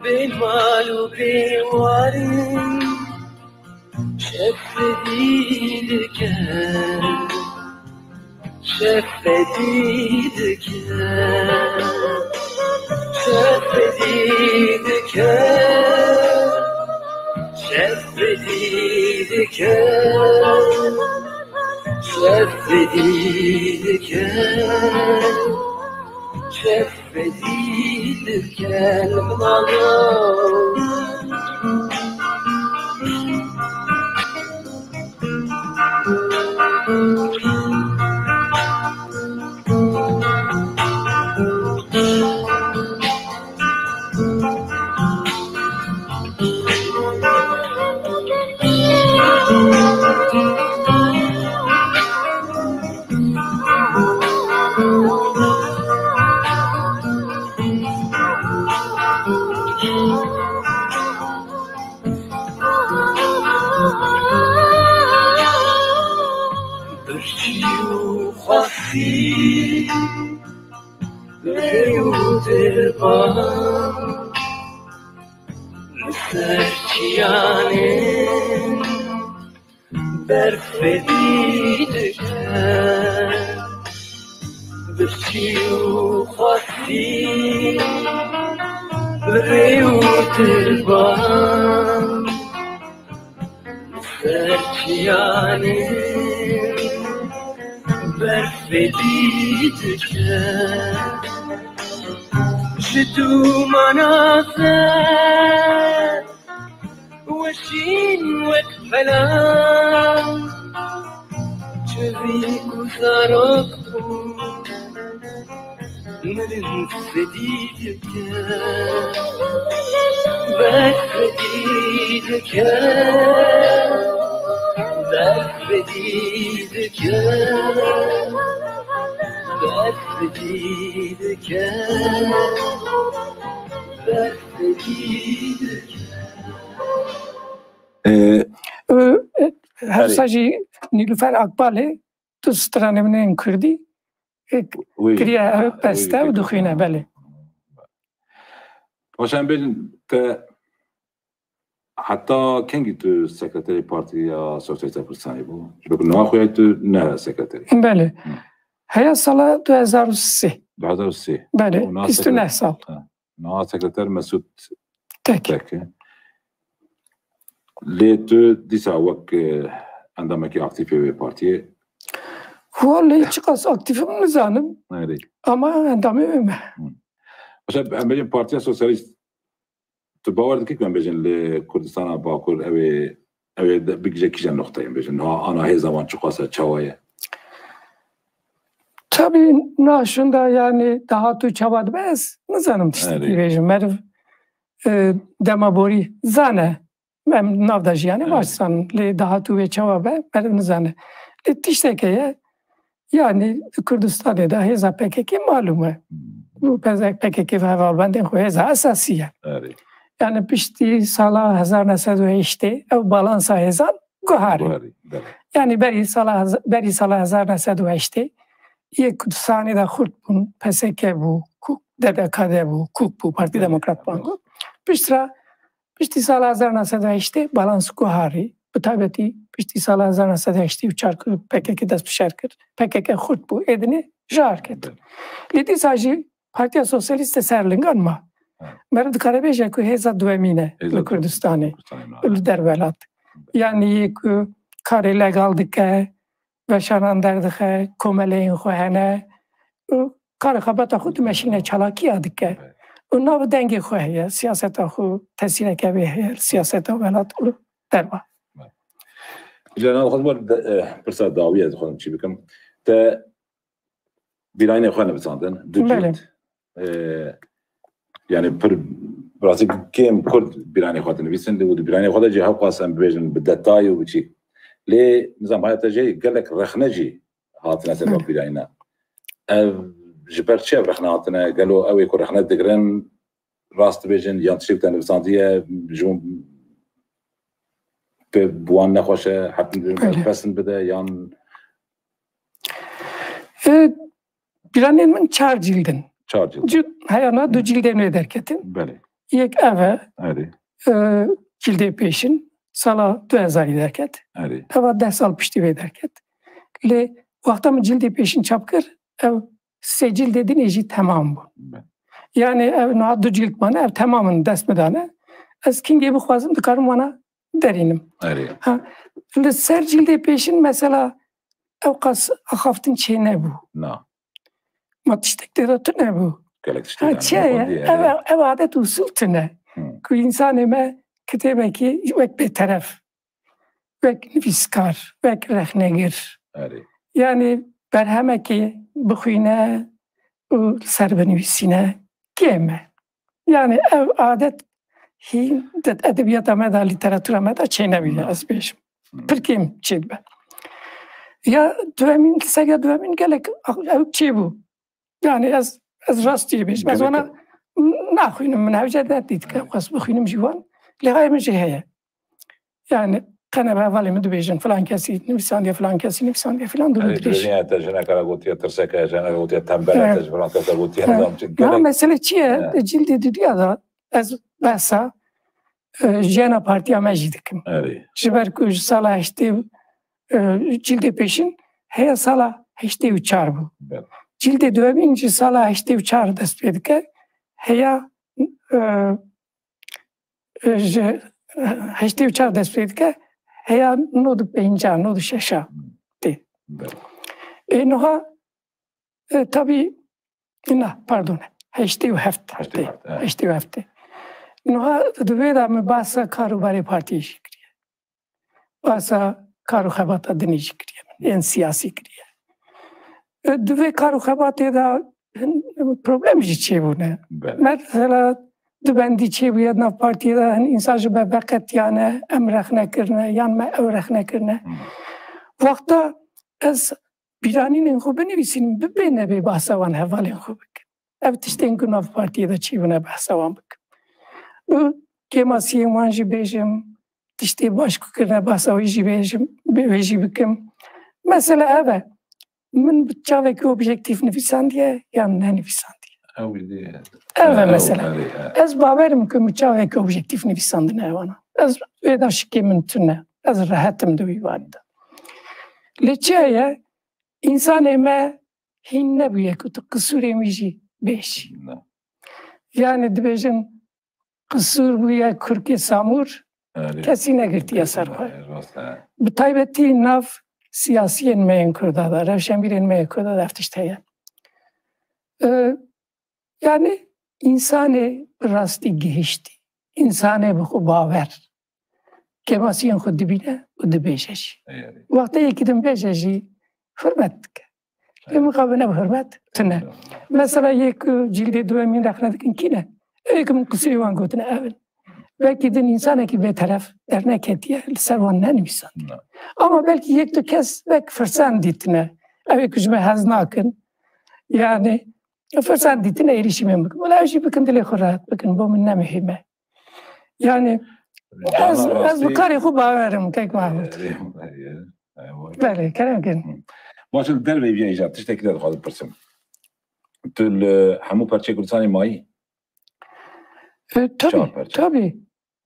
bê mal û bê war in, şev fedî dike. Şev fedî dike, şev fedî dike, şev fedî dike, şev fedî dike, şev fedî dike li minalo. Birçî û xwestî, lê û dirban, li ser çiyanê berf fedî dike. Birçî û xwestî, li rê û dirban, ser çiyanê berf fedî dike. Ji dûmana zer weşîn wek pelan, çivîk û zarok bûn, mirin fedî dike. Berf fedî dike, berf fedî dike, berf fedî dike, berf fedî dike. Ee, Ee, e, Hevsa jî Nîlûfer Akbalê tu stranê min ên kurdî, e, Wî. Kiriye ev Wî, beste û peki. Dixwîne, belê. Roşan bêjin te Heta kengî tu sekreterê Partiya Sosyalîst a Kurdistanê bû? Ji ber ku niha xwe tu ne sekreterê. Belê. Hı. Heya sala du hezar û sê. Du hezar û sê. Belê, bîst û neh sal. Ha. Niha sekreter Mesûd Tek. Tek e. Lê tu dîsa wek, e, endamekî aktîf ê wê partiyê? Wallahî çiqas aktîf im nizanim. Erê. Ama endamê wê me. Hı. Mesela em bêjin Partiya Sosyalîst, tu bawer dikî ku em bêjin li Kurdistana Bakur ew ê, ew ê de bigije kîjan noqteyê em bêjin? Niha ana hêza wan çiqas e, çawa ye? Tabii niha şunda yani dahatû çawa dibe ez nizanim tiştekî bêjim. Meriv, e, dema borî zane. Em nav de jî yani baş zanin. Lê dahatû wê çawa be, meriv nizane. Lê tiştek heye, yani Kurdistanê de hêza P K K malûm e. Û P K K ve hevalbendên xwe hêza esasî ye. Erê. Yani piştî sala hezar neh sed û heştê ew balansa hêzan guharî. Guharî, belê. Yani berî sala hez-, berî sala hezar neh sed û heştê yê Kurdistanê de xurt bûn, P S K bû, Kûk, D D K D bû, Kûk bû, Partî Demokrat Bank bû. Piştre Piştî sala hezar neh sed û heştê balans guharî, bi taybetî piştî sala hezar neh sed û heştê û çar ku P K K dest bi şer kir, P K K xurt bû, êdinê ji ar ket. Lê dîsa jî Partiya Sosyalîst ser lingan ma. Meriv dikare bêje ku hêza duwemîn e li Kurdistanê, li derwelat. Yanî yê ku karê legal dike, veşanan derdixe, komeleyên xwe hene û karê xebata xwe dimeşîne, çalakiya dike. Û nav dengê xwe heye, siyaseta xwe, tesîreke wê heye, siyaseta welat û derva. Îca na xwe pirsa dawî ez dixwazim çî bikim. Te bîrayînê xwe nivisandin, du cilt. Belê. E, yani pir, rastî kêm Kurd bîranê xwe dinivîsin, lê û di bîranê xwe de jî hewqas em bibêjin bi detay û bi çî. Lê nizam haya te jî gelek rexne jî hatine ser vê bîrayîna. Ev ji ber çi ev rexne hatine? Gelo ew ê ku rexne digirin rast dibêjin yan tiştê te nivisandiye ji wan pê bi wan nexweş e, hetin dibêjin berpesin bide yan Pîranên min çar cîld in. Çar cîld. Cîld, heya na du cîldên wê derketin. Belê. Yek ev e. Erê. E, cîldê pêşin sala du hezarî derket. Erê. Eva deh sal piştî vê derket. Lê wexta min cîldê pêşin çap kir, ev sê cîldê din ê jî temam bû. Belê. Yani ev niha du cîld mane, ev temam in dest min dane. Ez kingê bixwazim dikarim wana derînim. Erê. Ha, li ser cîldê pêşin mesela ew qas axaftin çê nebû. Na. Ma tiştek tê de tune bû. Gelek tiştê Ha, yani çi ye? Ev, ev adet usul tune. Hı. Ku insanê me kitêbekî wek bêteref, wek nivîskar, wek rexnegir. Erê. Yani berhemekê bixwîne û li ser binivîsîne kêm e. Yani ev adet hîn di edebiyata me de, lîteratura me de çênebûye, ez bêjim. Pir kêm çêdibe. Ya duemîn, li ser ya duemîn gelek ew çêbû. Yani ez, ez rastiyê bêjim. Ez wana naxwînim, min hewce nedît ke xwest bixwînim jî wan. Lê hayê min jî heye. Yani qene bi hevalê min dibêjin, filan kesî nivîsandiye, filan kesî nivîsandiye, filan dû min dibêjin. Te jineka re gotiye tirseke, jineka gotiye tembele, te ji filan kese gotiye, nizam çi. Ha, mesele çi ye? Cildê dudiya da ez behsa, e, jiyana partiya me jî dikim. Erê. Ji ber ku ji sala heştê, e, cildê pêşin heya sala heştê û çar bû. Belê. Cildê duemîn ji sala heştê û çar dest pê dike. Heya, e, e, ji heştê û çar dest pê dike, heya nod û pênca, nod û şeşa tê. Belê. Ê niha, e, tabî, na, pardon, heştê û heft tê. Heştê û heft, evet. Heştê û heft tê. Niha di vê de min bahsa kar û barê partiyê jî kiriye. Bahsa kar û xebata dinê jî kiriye min, ên siyasî kiriye. E, di vê kar û xebatê de hin problem jî çêbûne. Belê. Mesela du bendî çêbûye di nav partiyê de, hin însan ji me veqetiyane, em rexne kirine, yan me ew rexne kirine. Hmm. Wexta ez bîranînên xwe binivîsînim, bibê nebê bahsa wan hevalên xwe bikim. Ev tiştên ku nav partiyê de çêbûne, behsa wan bikim. Û kêmasiyên wan jî bêjim, tiştê baş ku kirine, behsa wê jî bêjim, wê jî bikim. Mesele ev e. Min bi çavekî objektîf nivîsandiye yan nenivîsandiye? Ew jî ev e, ew, mesele. Erê, e. Ez bawer im ku min çavekî objektîf nivîsandine wana. Ez vê de şikê min tune. Ez rehet im di wî warî de. Lê çi heye? Însanê me hîn nebûye ku tu qisûrên wî jî bêjî. Ne. Yani dibêjin qisûr bûye kurkê Samûr, Erê. kesî negirtiye ser xwe. Erê, rast e. Bi taybetî nav siyasiyên me yên Kurda de, rewşenbîrên me yên Kurda de ev tişt heye. E, yani însanê bi rastî gihiştî, însanê bi xwe bawer, kêmasiyên xwe dibîne û dibêje jî. Erê. Wextê yekî din bêje jî, hurmet dike. Lê mixabine bi hurmet tune. Mesela yê ku cîldê duwemîn rexne dikin kî ne? Ew yê ku min qiseyê wan gotine ev in. Belkî din însanekî bêteref derneketiye, li ser wan nenivîsand. Ne. Ama belkî yek du kes wek firsan dîtine. Ew ê ku ji me hez nakin. Yani firsan dîtine êrîşî min bikin. Wela ew jî bikin dilê xwe rehet bikin. Bo min ne muhîm e. Yani ez, ez bi karê xwe bawer im, kek Mahmud. Belê, kerem kin. Baş e, li derveyî vîya îcar tiştekî te dixwazim pirsim. Tu li hemû perçeyê Kurdistanê mayî? E, tabii, Çar perçe. tabii.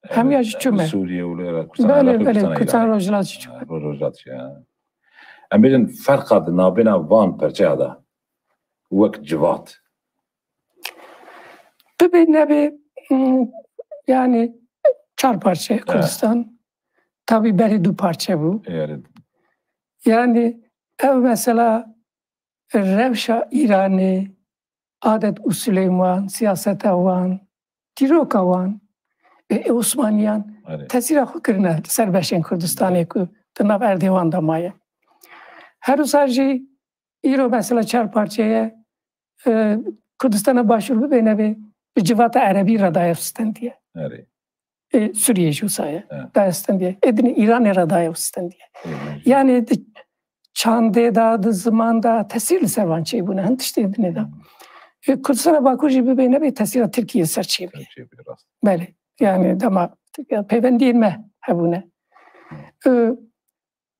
Hemiya jî çûme. Sûriye û li Kurdistan Belê, Iraqê, belê, Kurdistan Kurdistan Îranê. Rojhilat jî çûme. Ha, Rojhilat jî, ha. Em bêjin ferqa di navbêna van perçeya de wek civat. Bibe nebe, hmm, yani çar parçe Kurdistan. Tabii berê du parçe bû. Yani. Yani ev mesela rewşa Îranê, adet usulên wan, siyaseta wan, dîroka wan, ê, ê Osmaniyan Erê. tesîra xwe kirine li ser beşên Kurdistanê ku di nav erdê wan de maye. Her wisa jî îro mesela çar parçe ye, e, Kurdistana Başûr bibe nebe, bi civata erebî re daye û stendiye. Erê. E, Sûriye jî wisa ye. Evet. Daye û stendiye. Ê dinê Îranê re daye û stendiye. Evet. Yani di çandê de, di ziman de tesîr li ser wan çêbûne. Hin tiştê dinê de. Hmm. E, Kurdistana Bakur jî bibe nebe tesîra Tirkiye ser çêbûye. Ser çêbûye, rast. Belê. Yani dema Tirkiye pêvendiyên me hebûne. Hmm. E,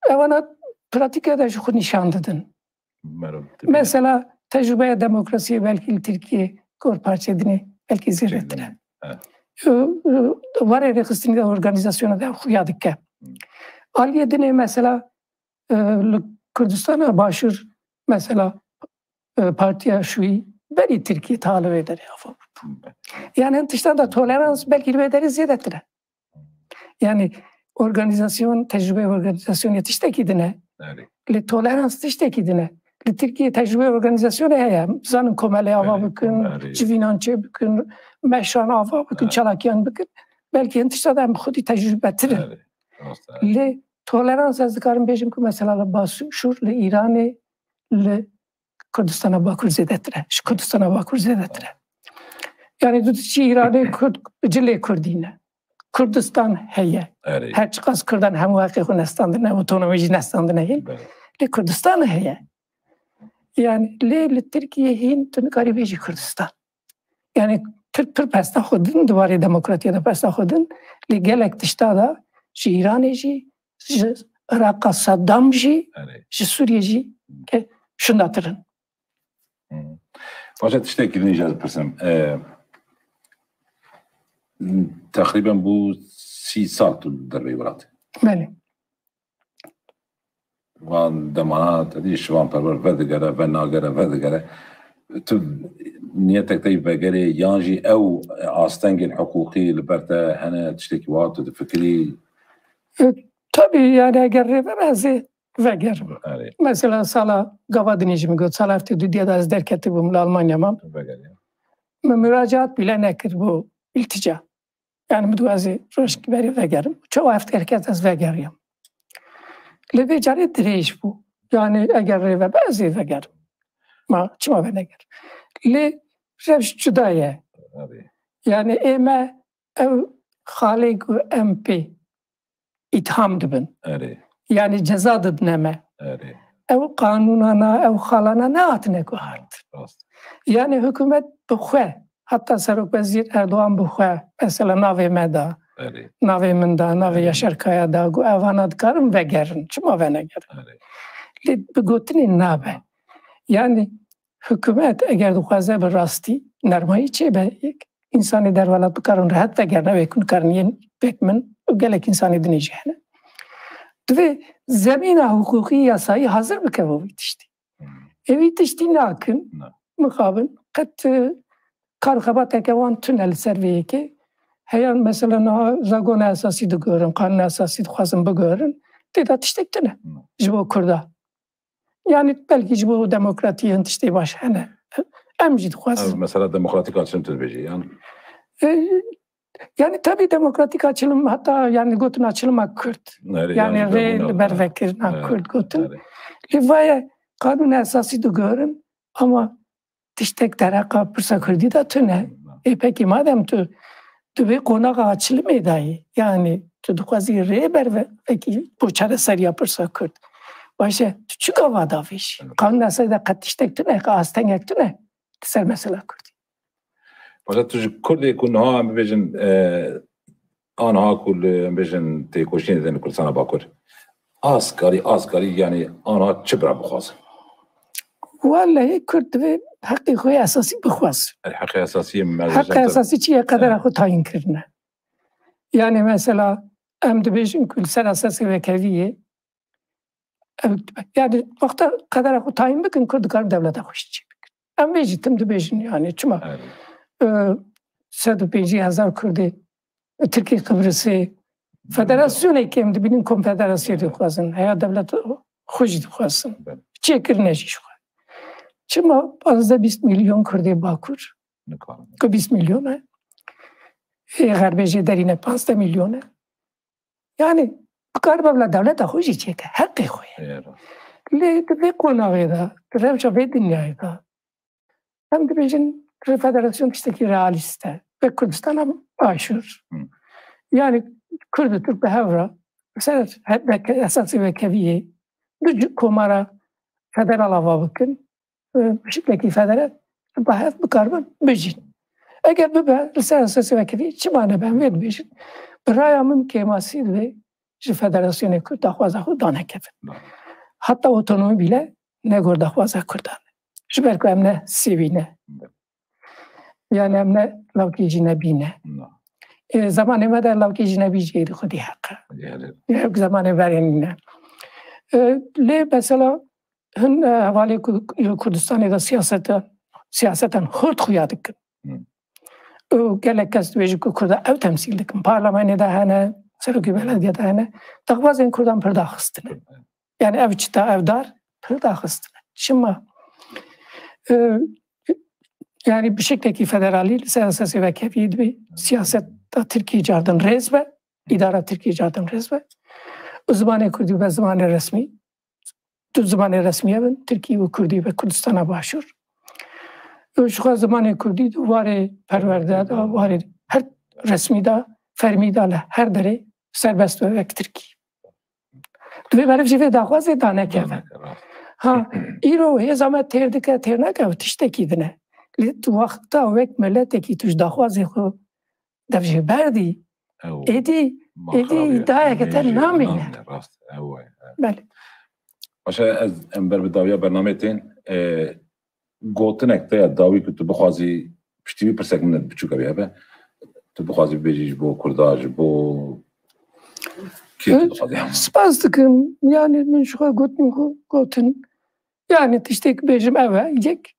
Ewana pratîke de ji xwe nîşan didin. Mero, tabii. Mesela tecrübeya demokrasiyê belkî li Tirkiyê gor parçe dinê, belkî zêdetir e. Evet. Û, û, warê rêxistinî de organîzasyona de xuya dike. Hı. Aliyê dinê mesela, e, li Kurdistana Başûr mesela, e, Partiya Şûyî berî Tirkiyê ta li vê derê ava bû. Hı. Yani hin tiştan da tolerans belkî li vê derê zêdetir e. Yani organizasyon, tecrübe organizasyonê tiştekî din e. Erê. Lê tolerans tiştekî din e. Li Tirkiye tecrübe organizasyonê heye. Zanin komelê ava Erê, bikin, erê. civînan çê bikin, meşan ava bikin, Erê. çalakiyan bikin. Belkî hin tişta da em xwedî tecrübetir in. Erê. Rast e. Lê tolerans ez dikarim bêjim ku mesela li Başûr, li Îranê, li Kurdistana Bakur zêdetir e. Ji Kurdistana Bakur zêdetir e. Yani tu diçî Îranê Kurd, cilê Kurdî ne. Kurdistan heye. Erê. Her çiqas Kurdan hemû heqê xwe nestandine, otonomî jî nestandine hîn. Belê. Lê Kurdistan heye. Yani lê li Tirkiye hîn tu nikarî bêjî Kurdistan. Yani Tirk pir pesta xwe din, di warê demokratiya de pesta xwe din. Lê gelek tişta da ji Îranê jî, ji Iraqa Saddam jî, Erê. ji Sûriyê jî ke şindatir in. Hı. Paşa tiştekî din jî ez dipirsim. E, teqrîben bû sî sal tu derveyî welatê. Belê. Wan demana te dî şivan perwer vedigere, venagere, vedigere. Tu niyetek te yî vegerê yan jî ew astengên hiqûqî li ber te hene, tiştekî wa tu difikirî? E, tabii yani eger rê vebe ez ê vegerim. Erê. Mesela sala gava dinê jî min got, sala heftê dudiya de ez derketibûm li Almanya mam. Veger ya. Min muracaat bile nekir bo iltica. Yani min digot ez ê rojekî berê vegerim. Çawa heft derket ez vegeriyam. Lê vê carê dirêj bû. Yani eger rê vebe ez ê vegerim. Ma çima venegerim. Lê rewş cuda ye. Erê. Yani ê me ew xalê ku em pê îtham dibin. Erê. Yani ceza didine me. Erê. Ew qanûnana, ew xalana nehatine guhart. Rast. Yani hikûmet bi xwe, heta Serokwezîr Erdogan bi xwe, mesela navê me da, Erê. navê min da, navê Erê. Yaşar Kaya da, got evana dikarin vegerin. Çima venegerin? Erê. Lê bi gotinê nabe. Yani hikûmet eger dixwaze bi rastî nermayî çêbe, yek, însanê derwelat bikarin rehet vegerine, wê ku nikarin yên pêk min û gelek însanê dinê jî hene. Divê zemîna hiqûqî, yasayî hazir bike bo vî tiştî. Ê vî tiştî nakin, Ne. mixabin, qet, e, kar xebateke wan tune li ser vê yekê. Heya mesela niha zagona esasî digorin, qanûna esasî dixwazin bigorin, tê de tiştek tune Ne. ji bo Kurda. Yani belkî ji bo demokratiyê hin tiştê baş hene. Em jî dixwazin. Ev mesela demokratîk açilim tu dibêjî, yan? E, yani tabii demokratîk açilim, hatta yani gotin açilima Kurd. Erê, Yani yani rê bûna, li ber ha. vekirina Erê, Kurd gotin. erê. Lê vaye qanûna esasî digorin ama tiştek dereqa pirsa Kurdî de tune. Ê pekî madem tu, tu vê qonaxa açilimê dayî, yani tu dixwazî rê ber ve-, vekî bo çareseriya pirsa Kurd. Baş e, tu çi gava davêjî? Evet. Qanûna esasî de qet tiştek tune, qet astengek tune li ser mesela Kurdî. Paşa tu ji Kurdê ku niha em bibêjin, e, anha ku li, em bêjin, têkoşînê din li Kurdistana Bakur. Askarî, askarî, yani anha çi bira bixwazin? Wallahî Kurd divê heqê xwe yê esasî bixwaz. El heqê esasî me Heqê esasî çi ye? Qedera xwe tayîn kirine. Yani mesela em dibêjin ku li ser esasê wekeviyê, em, yani wexta qedera xwe tayîn bikin, Kurd dikarin dewleta xwe jî çêbikin. Em vê jî tim dibêjin yani çima, Evet. e, sed û pêncî hezar Kurdê Tirkê Qibrisê, federasyonekê em dibînin konfederasyon dixwazin, heya dewlet xwe jî dixwazin. Belê. Çêkirine jî ji xwe. Çima panzdeh bîst milyon Kurdê Bakur, Nikarin. ku bîst milyon e, ê Xerbê jê derîne panzdeh milyon e. Yani, bikaribe bila dewleta xwe jî çêke, heqê xwe ye. Ê, rast. Lê di vê qonaxê de, di rewşa vê dinyayê de, em dibêjin, federasyon tiştekî realîst e. Wek Kurdistana Başûr. Hı. Yani, Kurd û Tirk bi hev re, ser he-, weke-, esasê wekeviyê, du c-, komara federal ava bikin, e, bi şiklekî federal, bi hev bikaribin bijîn. Eger bibe, li ser esasê wekeviyê, çima nebe, em vê dibêjin. Bi raya min kêmasî divê ji Federasyonê Kurd daxwaza xwe danekevin. Hı. Heta otonomî bîle ne gor daxwaza Kurdan e. Ji ber ku em ne sivî ne. Yani em ne lawkê jinebî ne. Na. Ê, zemanê me de lawkê jinebî jî êdî xwedî heq e. Yani. Wek zemanê berê nîne. Ê, lê mesela hin, e, hevalê ku, Kurdistanê de siyasete, siyaseten xurt xuya dikin. Hı. Û gelek kes dibêjin ku Kurda ew temsîl dikin. Parlamenê de hene, serokê belediye de hene. Daxwazên Kurdan pir daxistine. Yani ev çita, ev dar pir daxistine. Çima? Ee, yani bi şeklekî federalî li ser esasê wekeviyê dibê siyaseta Tirkiyê cardin rêz be, îdara Tirkiyê cardin rêz be. Û zimanê Kurdî be zimanê resmî. Du zimanê resmî bin, Tirkî û Kurdî ve Kurdistana Başûr. Û ji xwe zimanê Kurdî di warê perwerde de, warê her resmî de, fermî de li her derê serbest be wek Tirkî. Divê meriv jî vê daxwazê danekeve. Ha, îro hêza me têr dike, têr nake, ew tiştekî din e. Lê tu wexta wek miletekî tu ji daxwazê xwe dev jê berdî, Ew êdî, êdî îdayeke te namîne. Namîne, rast, ew e, ew. Belê. Paşa ez, em ber bi dawiya bernameyê tên, e, gotinek te ya dawî ku tu bixwazî, piştî wî pirsek min biçûk e hebe, tu bixwazî bibêjî ji bo Kurda, ji bo kê tu dixwazî? Spas dikim. Yani min ji xwe gotin, gotin. Yani tiştek bêjim ew e. Yek,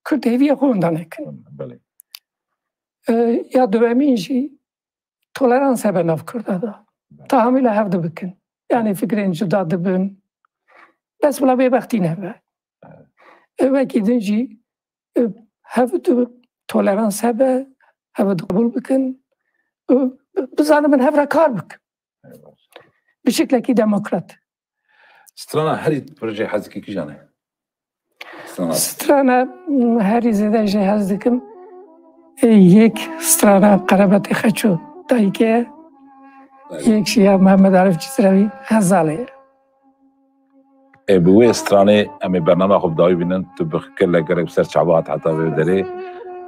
Kurd hêviya xwe winda nekin. Belê. E, ya duyemîn jî tolerans hebe nav Kurda de. Belê. Tahamîla hev dibikin. Yani fikrên cuda dibin. Bes bila bêbextî nebe. Evet. E, wekî din jî, e, hev di tolerans hebe, hev di qebûl bikin. E, bizanibin hev re kar bikin. Evet. Bi şeklekî demokrat. Strana herî proje hez dikî kîjan e? Strana. Strana, mm, herî zêde jê hez dikim. Ê, yek strana Qerebetê Xeço dayikê ye. Dayik. Yek jî ya Mehmet Arif Cizrewî Xezalê ye. Ê, bi wê stranê em ê bernama xwe bi dawî bînin. Tu bi gelek gelek bi ser çava hat heta vê derê.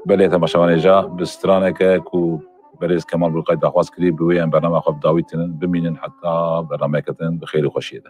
Belê temaşevanê ja bi straneke ku Berêz Kemal Bulqay daxwaz kirî, bi wê em bernama xwe bi dawî tînin, bimînin heta bernameyeke din bi xêr û xweşiyê de.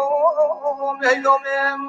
Leylo min.